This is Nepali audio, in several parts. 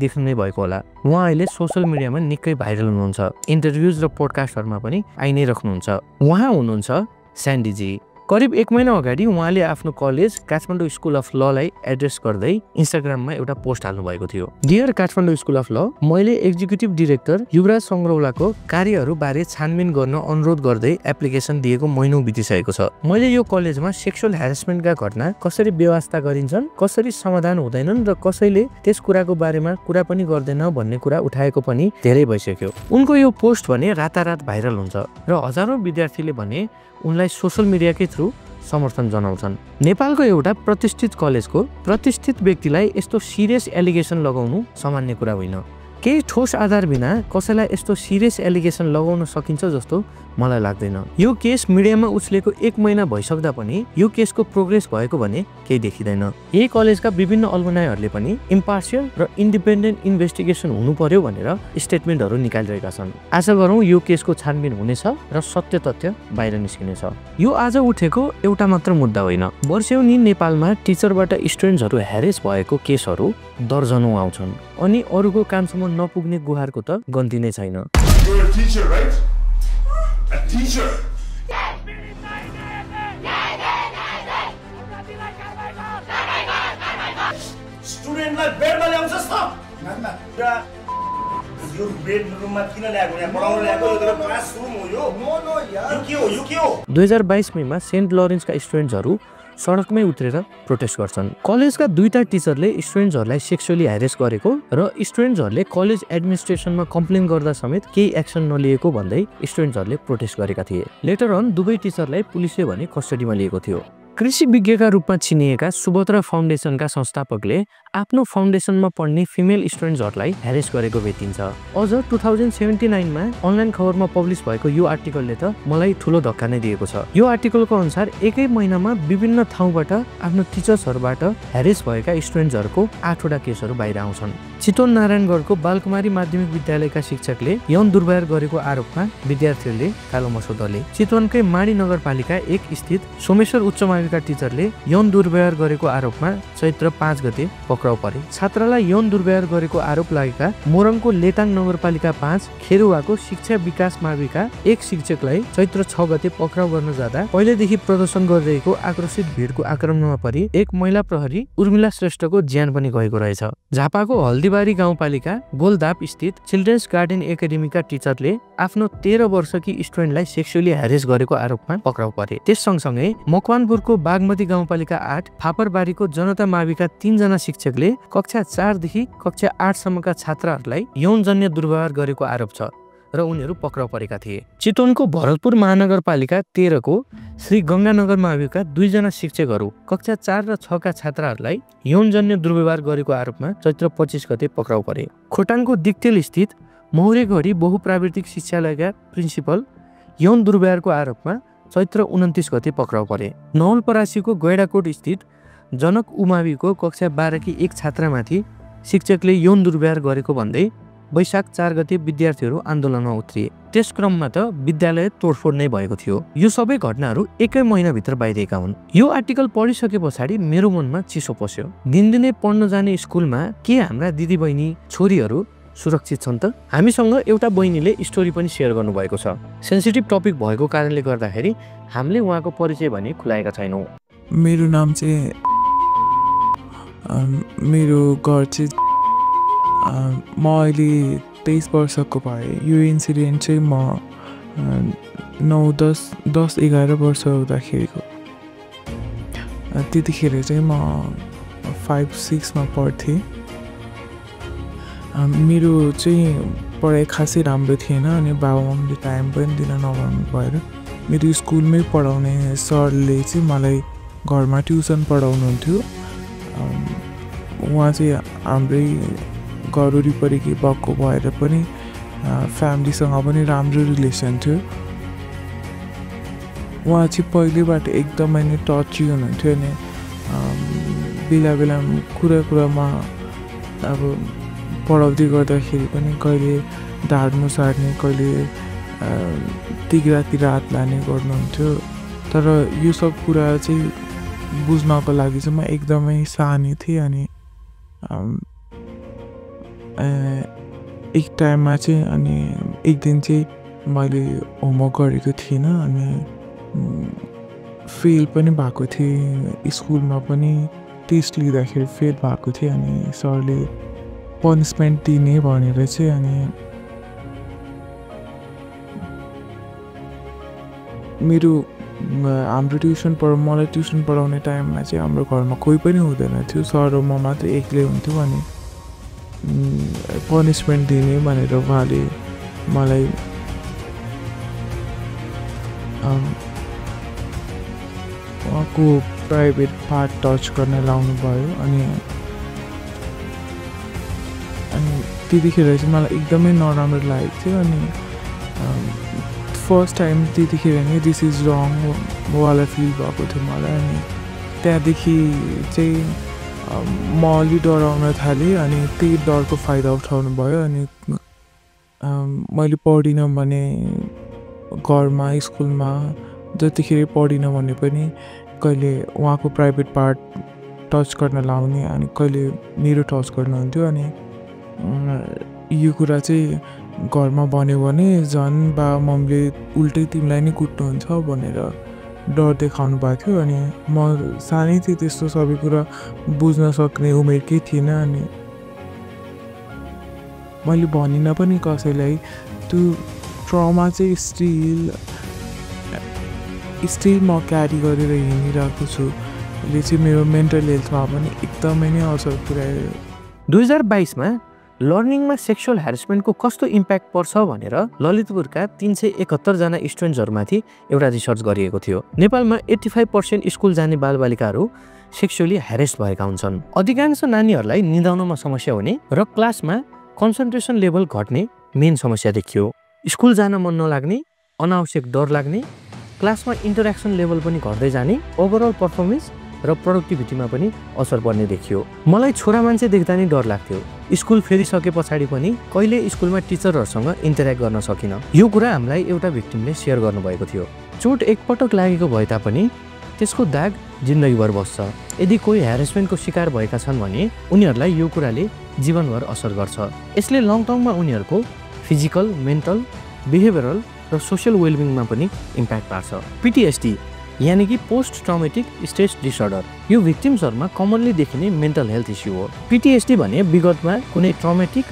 देख्नु नै भएको होला। उहाँ अहिले सोशल मिडियामा निकै भाइरल हुनुहुन्छ, इन्टरभ्युज र पोडकास्टहरुमा पनि आइ नै राख्नुहुन्छ। उहाँ हुनुहुन्छ स्यान्डीजी। करिब 1 महिना अगाडि उहाँले आफ्नो कलेज काठमाडौँ स्कुल अफ ललाई एड्रेस गर्दै इन्स्टाग्राममा एउटा पोस्ट हाल्नु भएको थियो। डियर काठमाडौँ स्कुल अफ ल, मैले एक्जिक्युटिभ डाइरेक्टर युवराज सङ्ग्रौलाको कार्यहरू बारे छानबिन गर्न अनुरोध गर्दै एप्लिकेसन दिएको महिनौं बितिसकेको छ। मैले यो कलेजमा सेक्सुअल ह्यारेसमेन्टका घटना कसरी व्यवस्था गरिन्छन्, कसरी समाधान हुँदैनन् र कसैले त्यस कुराको बारेमा कुरा पनि गर्दैन भन्ने कुरा उठाएको पनि धेरै भइसक्यो। उनको यो पोस्ट भने रातारात भाइरल हुन्छ र हजारौं विद्यार्थीले भने उनलाई सोशल मिडियाकै थ्रु समर्थन जनाउँछन्। नेपालको एउटा प्रतिष्ठित कलेजको प्रतिष्ठित व्यक्तिलाई यस्तो सिरियस एलिगेसन लगाउनु सामान्य कुरा होइन। केही ठोस आधार बिना कसैलाई यस्तो सिरियस एलिगेसन लगाउन सकिन्छ जस्तो मलाई लाग्दैन। यो केस मिडियामा उछलेको 1 महिना भइसक्दा पनि यो केसको प्रोग्रेस भएको भने केही देखिँदैन। यही कलेजका विभिन्न अलुमनाईहरूले पनि इम्पार्शियल र इन्डिपेन्डेन्ट इन्भेस्टिगेसन हुनु पर्यो भनेर स्टेटमेन्टहरू निकालिरहेका छन्। आशा गरौँ यो केसको छानबिन हुनेछ र सत्य तथ्य बाहिर निस्किनेछ। यो आज उठेको एउटा मात्र मुद्दा होइन। वर्षौनी नेपालमा टिचरबाट स्टुडेन्ट्सहरू ह्यारेस भएको केसहरू दर्जनौं आउँछन् अनि अरूको कामसम्म नपुग्ने गुहारको त गन्ती नै छैन। स्टुडेन्टलाई बेडमा ल्याउँछस् त? यो बेडरुममा किन ल्याएको? यहाँ पढाउन ल्याएको? यो त क्लासरुम हो। यो के हो? 2022 मेमा सेन्ट लरेन्सका स्टुडेन्ट्सहरू सडकमै उत्रेर प्रोटेस्ट गर्छन्। कलेजका 2टा टिचरले स्टुडेन्ट्सहरूलाई सेक्सुअली ह्यारेस गरेको र स्टुडेन्ट्सहरूले कलेज एडमिनिस्ट्रेसनमा कम्प्लेन गर्दा समेत केही एक्सन नलिएको भन्दै स्टुडेन्ट्सहरूले प्रोटेस्ट गरेका थिए। लेटर अन दुवै टिचरलाई पुलिसले भने कस्टडीमा लिएको थियो। कृषि विज्ञका रूपमा चिनिएका सुभद्रा फाउन्डेसनका संस्थापकले आफ्नो फाउन्डेसनमा पढ्ने फिमेल स्टुडेन्ट्सहरूलाई ह्यारेस गरेको भेटिन्छ। अझ 2079 मा अनलाइन खबरमा पब्लिस भएको यो आर्टिकलले त मलाई ठुलो धक्का नै दिएको छ। यो आर्टिकलको अनुसार एकै महिनामा विभिन्न ठाउँबाट आफ्नो टिचर्सहरूबाट ह्यारेस भएका स्टुडेन्ट्सहरूको 8 वटा केसहरू बाहिर आउँछन्। चितवन नारायणगढको बालकुमारी माध्यमिक विद्यालयका शिक्षकले यौन दुर्व्यवहार गरेको आरोपमा विद्यार्थीहरूले कालो मसो दले। चितवनकै माडी नगरपालिका 1 स्थित सोमेश्वर उच्च माविका टिचरले यौन दुर्व्यवहार गरेको आरोपमा चैत्र 5 गते पक्राउ परे। छात्रालाई यौन दुर्व्यवहार गरेको आरोप लागेका मोरङको लेटाङ नगरपालिका 5 खेरुवाको शिक्षा विकास माविका 1 शिक्षकलाई चैत्र 6 गते पक्राउ गर्न जाँदा पहिलेदेखि प्रदर्शन गरिरहेको आक्रोशित भिडको आक्रमणमा परि एक महिला प्रहरी उर्मिला श्रेष्ठको ज्यान पनि गएको रहेछ। झापाको हल्दीबारी गाउँपालिका गोलदाप स्थित चिल्ड्रेन्स गार्डन एकाडेमीका टिचरले आफ्नो 13 वर्षकी स्टुडेन्टलाई सेक्सुअली ह्यारेस गरेको आरोपमा पक्राउ परे। त्यस सँगसँगै मकवानपुरको बागमती गाउँपालिका 8 फापरबारीको जनता माविका 3 जना शिक्षकले कक्षा 4 देखि कक्षा 8 सम्मका छात्राहरूलाई यौनजन्य दुर्व्यवहार गरेको आरोप छ र उनीहरू पक्राउ परेका थिए। चितवनको भरतपुर महानगरपालिका 13 को श्री गंगानगर माविका 2 जना शिक्षकहरू कक्षा 4 र 6 का छात्राहरूलाई यौनजन्य दुर्व्यवहार गरेको आरोपमा चैत्र 25 गते पक्राउ परे। खोटाङको दिक्तेल स्थित मौरेघडी बहुप्राविधिक शिक्षालयका प्रिन्सिपल यौन दुर्व्यवहारको आरोपमा चैत्र 29 गते पक्राउ परे। नवलपरासीको गैडाकोट स्थित जनक उमाविको कक्षा 12 की एक छात्रामाथि शिक्षकले यौन दुर्व्यवहार गरेको भन्दै वैशाख 4 गते विद्यार्थीहरू आन्दोलनमा उत्रिए। त्यस क्रममा त विद्यालय तोडफोड नै भएको थियो। यो सबै घटनाहरू एकै महिनाभित्र बाहिरिएका हुन्। यो आर्टिकल पढिसके पछाडि मेरो मनमा चिसो पस्यो। दिनदिनै पढ्न जाने स्कुलमा के हाम्रा दिदीबहिनी छोरीहरू सुरक्षित छन् त? हामीसँग एउटा बहिनीले स्टोरी पनि सेयर गर्नुभएको छ। सेन्सिटिभ टपिक भएको कारणले गर्दाखेरि हामीले उहाँको परिचय भने खुलाएका छैनौँ। मेरो नाम चाहिँ मेरो घर चाहिँ म अहिले 23 वर्षको भएँ। यो इन्सिडेन्ट चाहिँ म 9-10-11 वर्ष हुँदाखेरिको। त्यतिखेर चाहिँ म 5-6 मा पढ्थेँ। मेरो चाहिँ पढाइ खासै राम्रो थिएन अनि बाबाआमाले टाइम पनि दिन नपाउनु भएर मेरो स्कुलमै पढाउने सरले चाहिँ मलाई घरमा ट्युसन पढाउनुहुन्थ्यो। उहाँ चाहिँ हाम्रै घर वरिपरिकै भएको भएर पनि फ्यामिलीसँग पनि राम्रो रिलेसन थियो। उहाँ चाहिँ पहिलेबाट एकदमै नै टची हुनुहुन्थ्यो अनि बेला बेलामा कुरामा अब पढाउँदै गर्दाखेरि पनि कहिले ढाड्नु सार्ने, कहिले तिग्रातिर हात लाने गर्नुहुन्थ्यो। तर यो सब कुरा चाहिँ बुझ्नको लागि चाहिँ म एकदमै सानै थिएँ अनि एक टाइममा चाहिँ अनि एक दिन चाहिँ मैले होमवर्क गरेको थिइनँ अनि फेल पनि भएको थिएँ स्कुलमा पनि टेस्ट लिँदाखेरि फेल भएको थिएँ अनि सरले पनिसमेन्ट दिने भनेर चाहिँ अनि मेरो हाम्रो मलाई ट्युसन पढाउने टाइममा चाहिँ हाम्रो घरमा कोही पनि हुँदैन थियो सर र म मात्रै एक्लै हुन्थ्यो अनि पनिसमेन्ट दिने भनेर उहाँले मलाई उहाँको प्राइभेट पार्ट टच गर्न लाउनु भयो अनि त्यतिखेर चाहिँ मलाई एकदमै नराम्रो लागेको थियो अनि फर्स्ट टाइम त्यतिखेर नै दिस इज रङ वाला फिल भएको थियो मलाई अनि त्यहाँदेखि चाहिँ म अलि डराउन थालेँ अनि त्यही डरको फाइदा उठाउनु भयो अनि मैले पढिनँ भने घरमा स्कुलमा जतिखेर पढिनँ भने पनि कहिले उहाँको प्राइभेट पार्ट टच गर्न लाउने अनि कहिले मेरो टच गर्नुहुन्थ्यो अनि यो कुरा चाहिँ घरमा भन्यो भने झन् बा मम्मीले उल्टै तिमीलाई नै कुट्नुहुन्छ भनेर डर देखाउनु भएको थियो अनि म सानै थिएँ त्यस्तो सबै कुरा बुझ्न सक्ने उमेरकै थिइनँ अनि मैले भनिनँ पनि कसैलाई त्यो ट्रमा चाहिँ स्टिल म क्यारी गरेर हिँडिरहेको छु यसले चाहिँ मेरो मेन्टल हेल्थमा पनि एकदमै नै असर पुर्यायो 2022मा लर्निङमा सेक्सुअल ह्यारेसमेन्टको कस्तो इम्प्याक्ट पर्छ भनेर ललितपुरका 371 जना स्टुडेन्ट्सहरूमाथि एउटा रिसर्च गरिएको थियो नेपालमा 85% स्कुल जाने बालबालिकाहरू सेक्सुअली ह्यारेस भएका हुन्छन् अधिकांश नानीहरूलाई निदाउनमा समस्या हुने र क्लासमा कन्सन्ट्रेसन लेभल घट्ने मेन समस्या देखियो स्कुल जान मन नलाग्ने अनावश्यक डर लाग्ने क्लासमा इन्टरेक्सन लेभल पनि घट्दै जाने ओभरअल पर्फर्मेन्स र प्रोडक्टिभिटीमा पनि असर पर्ने देखियो मलाई छोरा मान्छे देख्दा नै डर लाग्थ्यो स्कुल फेरिसके पछाडि पनि कहिले स्कुलमा टिचरहरूसँग इन्टरेक्ट गर्न सकिनँ यो कुरा हामीलाई एउटा भिक्टिमले सेयर गर्नुभएको थियो चोट एकपटक लागेको भए तापनि त्यसको दाग जिन्दगीभर बस्छ यदि कोही ह्यारेसमेन्टको शिकार भएका छन् भने उनीहरूलाई यो कुराले जीवनभर असर गर्छ यसले लङ टर्ममा उनीहरूको फिजिकल मेन्टल बिहेभियरल र सोसियल वेलबिङमा पनि इम्प्याक्ट पार्छ पिटिएसडी यानी कि पोस्ट ट्रमेटिक स्ट्रेस डिसअर्डर यो भिक्टिम्सहरूमा कमनली देखिने मेन्टल हेल्थ इस्यु हो पिटिएसडी भने विगतमा कुनै ट्रमेटिक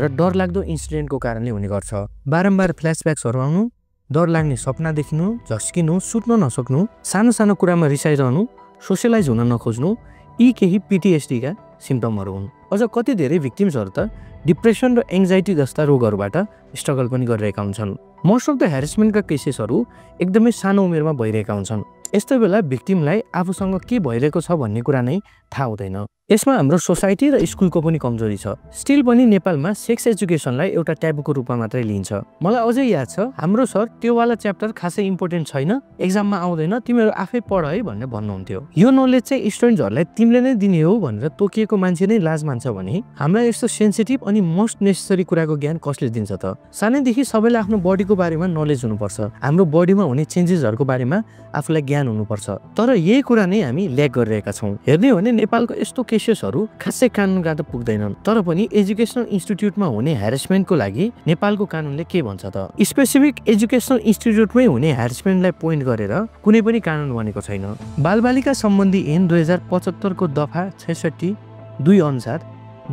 र डरलाग्दो इन्सिडेन्टको कारणले हुने गर्छ बारम्बार फ्ल्यासब्याक्सहरू आउनु डर लाग्ने सपना देखिनु झस्किनु सुत्न नसक्नु सानो सानो कुरामा रिसाइरहनु सोसियलाइज हुन नखोज्नु यी केही पिटिएसडीका सिम्पटमहरू हुन् अझ कति धेरै भिक्टिम्सहरू त डिप्रेसन र एङ्जाइटी जस्ता रोगहरूबाट स्ट्रगल पनि गरिरहेका हुन्छन् मोस्ट अफ द ह्यारेसमेन्टका केसेसहरू एकदमै सानो उमेरमा भइरहेका हुन्छन् यस्तो बेला भिक्टिमलाई आफूसँग के भइरहेको छ भन्ने कुरा नै थाहा हुँदैन यसमा हाम्रो सोसाइटी र स्कुलको पनि कमजोरी छ स्टिल पनि नेपालमा सेक्स एजुकेसनलाई एउटा ट्याबुको रूपमा मात्रै लिन्छ मलाई अझै याद छ हाम्रो सर त्यो वाला च्याप्टर खासै इम्पोर्टेन्ट छैन एक्जाममा आउँदैन तिमीहरू आफै पढ है भनेर भन्नुहुन्थ्यो यो नलेज चाहिँ स्टुडेन्ट्सहरूलाई तिमीले नै दिने हो भनेर तोकिएको मान्छे नै लाज मान्छ भने हामीलाई यस्तो सेन्सिटिभ अनि मोस्ट नेसेसरी कुराको ज्ञान कसले दिन्छ त सानैदेखि सबैलाई आफ्नो बडीको बारेमा नलेज हुनुपर्छ हाम्रो बडीमा हुने चेन्जेसहरूको बारेमा आफूलाई ज्ञान हुनुपर्छ तर यही कुरा नै हामी ल्याक गरिरहेका छौँ हेर्ने हो भने नेपालको यस्तो केसेसहरू खासै कानुनका त पुग्दैनन् तर पनि एजुकेसनल इन्स्टिट्युटमा हुने ह्यारेसमेन्टको लागि नेपालको कानुनले के भन्छ त स्पेसिफिक एजुकेसनल इन्स्टिट्युटमै हुने ह्यारेसमेन्टलाई पोइन्ट गरेर कुनै पनि कानुन बनेको छैन बालबालिका सम्बन्धी ऐन 2075 को दफा 66(2) अनुसार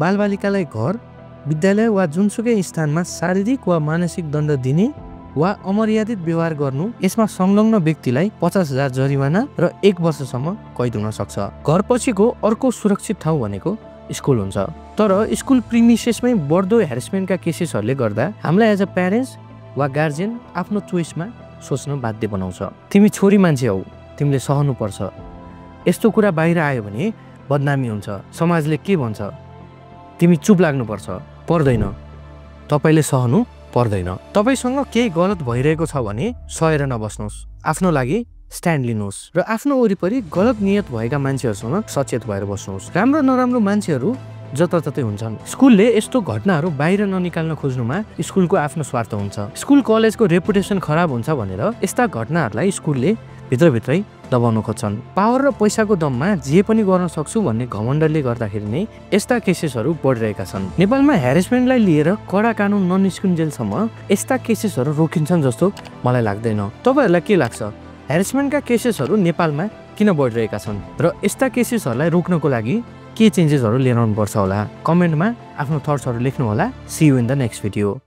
बालबालिकालाई घर विद्यालय वा जुनसुकै स्थानमा शारीरिक वा मानसिक दण्ड दिने वा अमर्यादित व्यवहार गर्नु यसमा संलग्न व्यक्तिलाई 50,000 जरिवाना र 1 वर्षसम्म कैद हुन सक्छ घरपछिको अर्को सुरक्षित ठाउँ भनेको स्कुल हुन्छ तर स्कुल प्रिमिसेसमै बढ्दो ह्यारेसमेन्टका केसेसहरूले गर्दा हामीलाई एज अ प्यारेन्ट्स वा गार्जियन आफ्नो चोइसमा सोच्न बाध्य बनाउँछ तिमी छोरी मान्छे हौ तिमीले सहनुपर्छ यस्तो कुरा बाहिर आयो भने बदनामी हुन्छ समाजले के भन्छ तिमी चुप लाग्नुपर्छ पर्दैन तपाईले सहनु पर्दैन तपाईसँग केही गलत भइरहेको छ भने सहेर नबस्नुहोस् आफ्नो लागि स्ट्यान्ड लिनुहोस् र आफ्नो वरिपरि गलत नियत भएका मान्छेहरूसँग सचेत भएर बस्नुहोस् राम्रो नराम्रो मान्छेहरू जताततै हुन्छन् स्कुलले यस्तो घटनाहरू बाहिर ननिकाल्न खोज्नुमा स्कुलको आफ्नो स्वार्थ हुन्छ स्कुल कलेजको रेपुटेसन खराब हुन्छ भनेर यस्ता घटनाहरूलाई स्कुलले भित्रभित्रै दबाउन खोज्छन्। पावर र पैसाको दममा जे पनि गर्न सक्छु भन्ने घमण्डले गर्दाखेरि नै यस्ता केसेसहरू बढिरहेका छन्। नेपालमा ह्यारेसमेन्टलाई लिएर कडा कानुन ननिस्कुन्जेलसम्म यस्ता केसेसहरू रोकिन्छन् जस्तो मलाई लाग्दैन। तपाईहरुलाई के लाग्छ? ह्यारेसमेन्टका केसेसहरू नेपालमा किन बढिरहेका छन् र यस्ता केसेसहरूलाई रोक्नको लागि के चेन्जेसहरू लिएर आउनुपर्छ होला? कमेन्टमा आफ्नो थट्सहरू लेख्नु होला। See you in the next video.